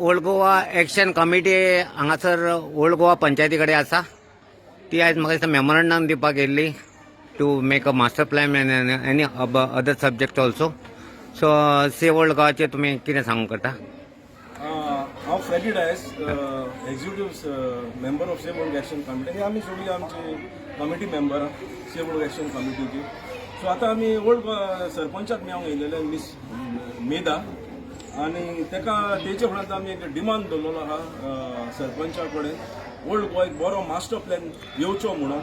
Old Goa action committee हांगासर old Goa पंचायती कडेन आसा. ती आयज म्हाका दिसता मेमोरंडम दिवपाक येयल्ली to make a master plan and any other subject also. So Save Old गोवाचेर तुमी कितें सांगूंक करता? हांव Freddy Dias, executive member of Save Old Action Committee, आनी आमी सगळी आमची कमिटी मेंबरां सेव ओल्ड एक्शन कमिटीची. सो आतां आमी ओल्ड गोवा सरपंचाक मेळोंक येयलेले, मिस मेधा, आनी तेका तेचे उपरांत आमी एक डिमांड दवरलेलो आहा सरपंचा कडेन, ओल्ड गोवा एक बरो मास्टर प्लॅन येवचो म्हणून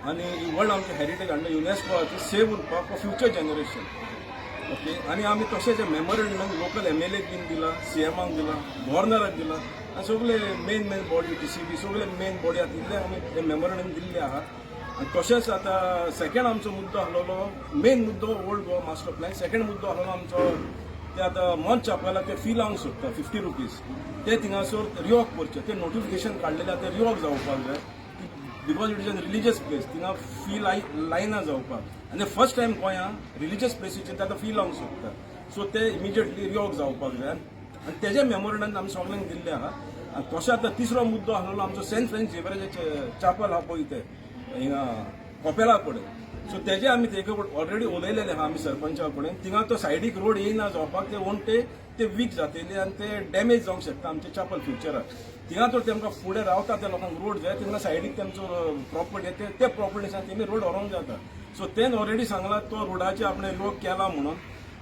आनी वर्ल्ड आमचे हेरिटेज हाडून युनेस्कोची सेव उरपाक फॉर फ्युचर जनरेशन. ओके, आनी आमी तशेंच मेमोरंडम लोकल एमएलएक बीन दिला, सीएमाक दिला, गव्हर्नराक दिला आनी सगळे मेन मेन बॉडी, टीसीपी, सगळे मेन बॉडी आहा तितले आमी हे मेमोरंडम दिल्ले आहा. आनी तशेंच आतां सेकंड आमचो मुद्दो आसलेलो, मेन मुद्दो old Goa master plan, second मुद्दो आसलेलो आमचो ते आतां मोंत चापेलाक ते फी लावंक सोदता ₹50. ते थिंगासर रिवॉक करचे, ते नोटिफिकेशन काडलेले आहा, ते रिवॉक जावपाक जाय because it is an religious place. थिंगा फी लायना जावपाक आनी फर्स्ट टायम गोंया रिलिजियस प्लेसीचेर आतां फी लावंक सोदता. सो ते इमिजिएटली रिवॉक जावपाक जाय आनी तेजे मेमोरंडम आमी सगल्यांक दिल्ले आहा. आनी तशें आतां तिसरो मुद्दो आसलेलो आमचो सेंट फ्रांसीस झेवियराचें चापल आहा पळय, ते हिंगा कोपेला कडेन. सो तेजे आमी तेजे ऑलरेडी उलयलेले आहा आमी सरपंचा कडेन. थिंगा तो सायडीक रोड येयना जावपाक, ते वणटे ते वीक जातले आनी ते डॅमेज जावंक शकता आमचे चापल फ्युचराक. थिंगा तर तेमकां फुडें रावता त्या लोकांक रोड जाय, तेन्ना सायडीक तेमचो प्रॉपर्टी, ते ते प्रॉपर्टीसान तेमी रोड व्हरोंक जाता. सो तेन ऑलरेडी सांगला तो रोडाचे आपणे रोड केला म्हणून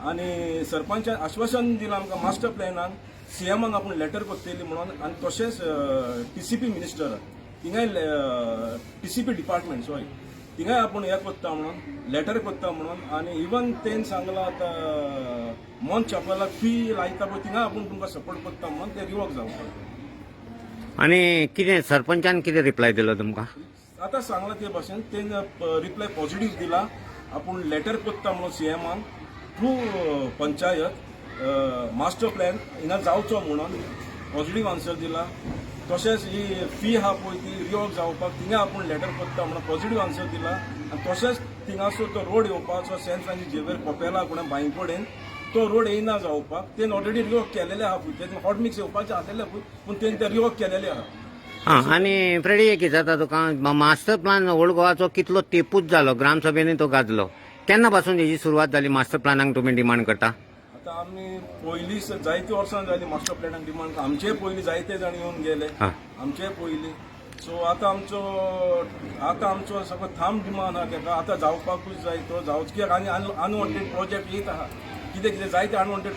आनी सरपंचान आश्वासन दिलां आमकां मास्टर प्लॅनान सीएमाक आपूण लेटर करतली म्हणून. आनी तशेंच टीसीपी मिनिस्टर थिंगाय, टीसीपी डिपार्टमेंट, सॉरी, थिंगाय आपूण हें करता म्हणून, लेटर करता म्हणून. आनी इवन तेन सांगलां आतां मोंत चापेलाक फी लायता पळय, थिंगाय आपूण तुमकां सपोर्ट करता म्हणून, ते रिवॉक जावपाक. आनी कितें सरपंचान कितें रिप्लाय दिलो तुमकां? आतां सांगलां ते भाशेन तेन रिप्लाय पॉझिटीव दिला, आपूण लेटर करता म्हणून सीएमान थ्रू पंचायत, मास्टर प्लॅन हिंगा जावचो म्हणून पॉझिटीव आन्सर दिला. तशेंच ही फी आहा पळय, ती रिवॉक जावपाक थिंगा आपूण लेटर करता म्हणून पॉझिटीव आन्सर दिला. आनी तशेंच थिंगासर तो रोड येवपाचो सेंट फ्रांसीस झेवियर कोपेला कडेन, बांय कडेन तो रोड येयना जावपाक, तेन ऑलरेडी रिवॉक केलेले आहा पळय. ते हॉट मिक्स येवपाचे आसलेले पळय, पूण तेन ते रिवॉक केलेले आहा. हां, आनी फ्रेडी, एक विचारता तुका, मास्टर प्लान ओल्ड गोवाचो कितलो तेपूच जालो, ग्रामसभेनी तो गाजलो, केन्ना पासून हेजी सुरवात जाली मास्टर प्लानाक तुमी डिमांड करता? आता आमी पयलीं जायती वर्सां जाली मास्टर प्लॅनाक डिमांड. आमचे पयलीं जायते जाण येवन गेले आमचे पयलीं. सो आतां आमचो सगळो थांब डिमांड आहा तेका आतां जावपाकूच जाय तो जावच, कित्याक आनी अनवॉन्टेड प्रोजेक्ट येत आहा. कितें कितें जायते अनवॉन्टेड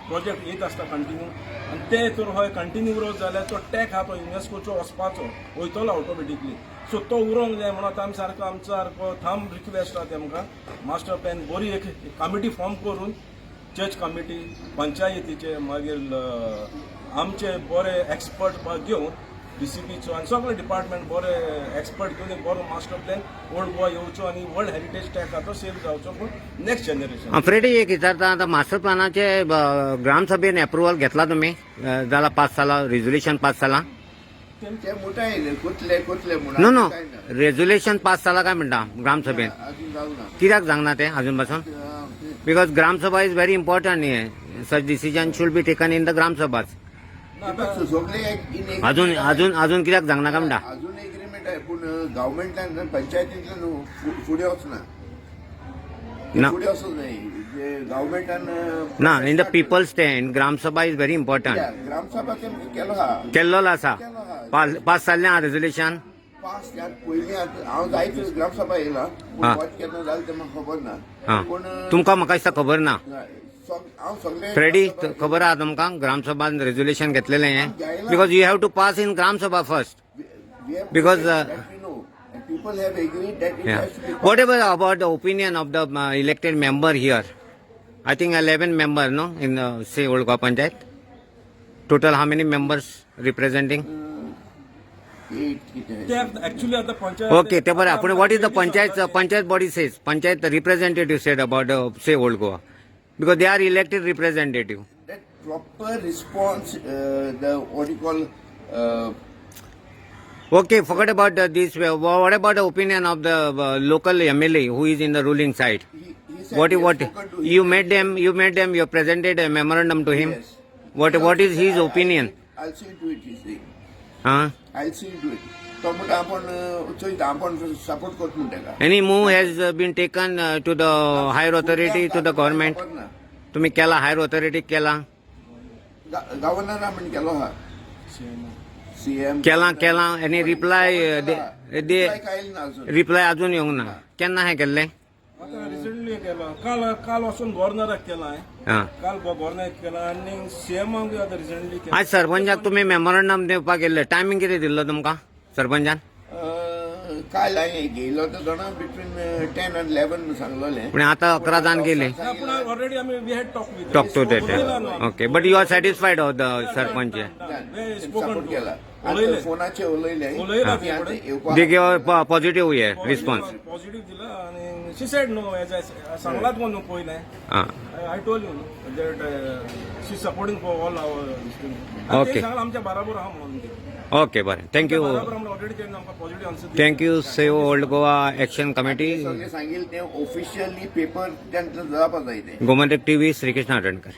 प्रोजेक्ट येत आसता कंटिन्यू आनी ते तर हय कंटिन्यू उरत जाल्यार तो टॅग आहा तो युनेस्कोचो वचपाचो वयतलो ऑटोमॅटिकली. सो तो उरोंक जाय म्हणून आतां आमी सारको आमचो सारको थांब रिक्वेस्ट आहा तेमकां, मास्टर प्लॅन बरी एक कमिटी फॉर्म करून, चर्च कमिटी, पंचायतीचे, मागीर आमचे बरे एक्सपर्ट घेवन, डीसीपीचो आनी सगळे डिपार्टमेंट बरे एक्सपर्ट घेवन एक बरो मास्टर प्लॅन ओल्ड गोवा येवचो आनी वर्ल्ड हेरिटेज टॅग आहा तो सेव जावचो पूण नेक्स्ट जनरेशन. हां, फ्रेडी, एक विचारता, आतां मास्टर प्लानाचे ग्रामसभेन एप्रुवल घेतला तुमी? जाला पास जाला, रेजोल्युशन पास जाला? ते मोठा येयले कुतले कुतले म्हणून. नो नो काय ना. रेजोल्युशन पास जाला काय म्हणटा ग्रामसभेन? अजून जावं ना. कित्याक जावंक ना ते अजून पासून? Because Gram Sabha is very important. Such decision should be taken in the ग्रामसभाच. सगळे एक इन अजून अजून अजून कित्याक जावंक ना काय म्हणटा? अजून एग्रीमेंट आहे, पूण गव्हर्मेंटान पंचायतींतल्यान फुडें वचना. ना. फुडें वचूंक नाही गव्हर्मेंटान. ना, in the people's stand, Gram Sabha is very important. Gram Sabha ते केलो हा. केल्लो आसा? केलो हा. पास पास जाल्लें रेजोल्युशन? पास त्यात पयलीं आतां हांव जायते ग्रामसभा येयला, पूण वच केन्ना जालें तें म्हाका खबर ना. पूण तुमकां म्हाका दिसता खबर ना. हांव सगळे फ्रेडी, ग्रामसभा- खबर आहा तुमकां ग्रामसभान रेजोल्युशन घेतलेलें हें? Because you have to pass in Gram Sabha first. We have Because, that we know and people have agreed that it has to be Whatever about the opinion of the elected member here? I think 11 member, no, in say Old Goa Panchayat. Total how many members representing? Eight कितें. ते actually आतां panchayat Okay, ते बरं. पूण what is the panchayat body says? Panchayat representative said about say Old Goa, because they are elected representative. That proper response, the what you call Okay, forget about this. What about the opinion of the local MLA who is in the ruling side? He said What he has what spoken to you him. Met them? You met them. You presented a memorandum to him. Yes. What is his opinion? I see to it is हां. I see to it. तो म्हणटा आपूण चोयता, आपूण support करता म्हणटा तेका. Any move has been taken to the higher authority, to the government? खबर ना. तुम्ही केला हायर ऑथॉरिटी केला? गव्हर्नरा म्हण केलो हा, सीएम. केला केला. एनी रिप्लाय दे काय ना अजून. रिप्लाय अजून येवंक ना. केन्ना हें केल्लें? आतां रिसंटली केला, काल काल वचून गव्हर्नराक केला हांवें. हां. काल गव्हर्नराक केला आनी सीएमाक आतां रिसंटली केला. आज सरपंचाक तुमी मेमोरंडम दिवपाक गेल्ले, टायमींग कितें दिल्लो तुमकां सरपंचान? काल हांवें घेयलो तो जाणा, बिटवीन 10 आनी 11 सांगलोलें. पूण आतां 11 जावन गेली. ना, पूण ऑलरेडी आमी we had talk with Talk to that. Okay, but you are satisfied of the sarpanch? Support केला आनी फोनाचेर उलयले. उलयला. ती आतां येवपा. They give positive हे रिस्पॉन्स? पॉझिटिव्ह दिला आणि शी सेड नो, एज सांगलात कोण न्हू पयलें. हां. I told you that she supporting for all our. सांगला आमच्या बराबर आहा म्हणून ती. ओके, बरें, thank you. बराबर आमकां ऑलरेडी तेणें आमकां positive answer. Thank you, save old Goa action committee. सगळें सांगील तें ऑफिशियली पेपर तांकां जावपा जाय तें. गोमंतक टीव्ही, श्रीकृष्ण आटणकर.